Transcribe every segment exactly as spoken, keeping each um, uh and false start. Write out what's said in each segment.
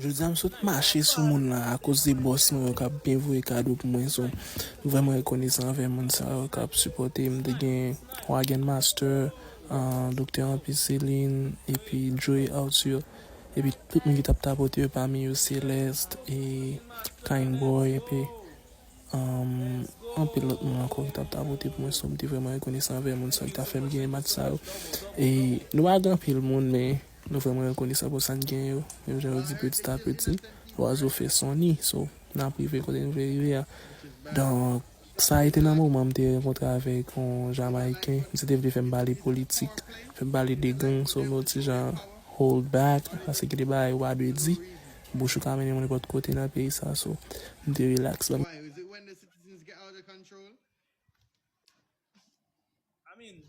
Jodi a m sot mache sou moun la akoz de bòs mwen yo k ap byen voye kado pou mwen. So, m vrèman rekonesan anvè moun sa yo k ap sipòte m. M te gen Wagon Master, uh, Doktè Ampicilline, epi Joey Arthur, epi tout moun ki t ap tapote yo, pami yo Celeste, e Kind Boy, epi um, anpil lòt moun ankò ki t ap tapote pou mwen. So, m te vrèman rekonesan anvè moun sa yo ki ta fè m genyen match sa yo. E nou pa gen anpil moun, men nou vrèman rekonesan pou sa n gen yo. Menm jan yo di, petit à petit, l'oiseau fait son nid. So, n ap rive kote n vle rive a. Donk, sa a ete nan moman m te rankontre avèk yon Jamayiken. Misye te vle fè m pale politik, fè m pale de gang. So, m yon ti jan hold back, paske gen de bagay ou pa dwe di. Bouch ou ka mennen w nenpòt kote nan peyi sa. So, m te relax. Why? Is it when the citizens get out of control? I mean,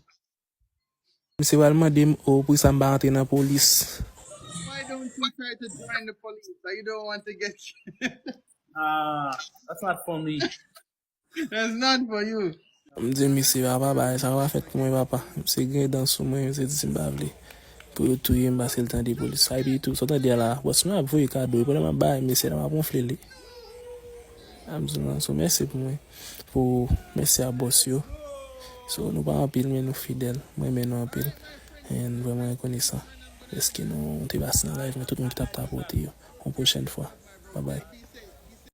Misye pral mande m, o, poukisa m pa antre nan polis. Why don't you try to join the police? That you don't want to get. Ah, that's not for me. That's not for you. M di misye, papa, bagay sa pa fèt pou mwen, papa. Misye gen dan sou mwen, misye di si m pa vle pou yo touye m paske l tande polis. Sa epi tou, sa w tande a la, bòs mwen ap voye kado, pandan m ap bay mesye la, m ap wonfle li. A m di non, so mèsi pou mwen. Pou mèsi a bòs yo. So, nou pa anpil, men nou fidèl. Mwen renmen nou anpil. And vrèman rekonesan. Dèske nou te pase nan live, men tout moun ki t ap tapote yo. Yon pwochèn fwa. Bye bye.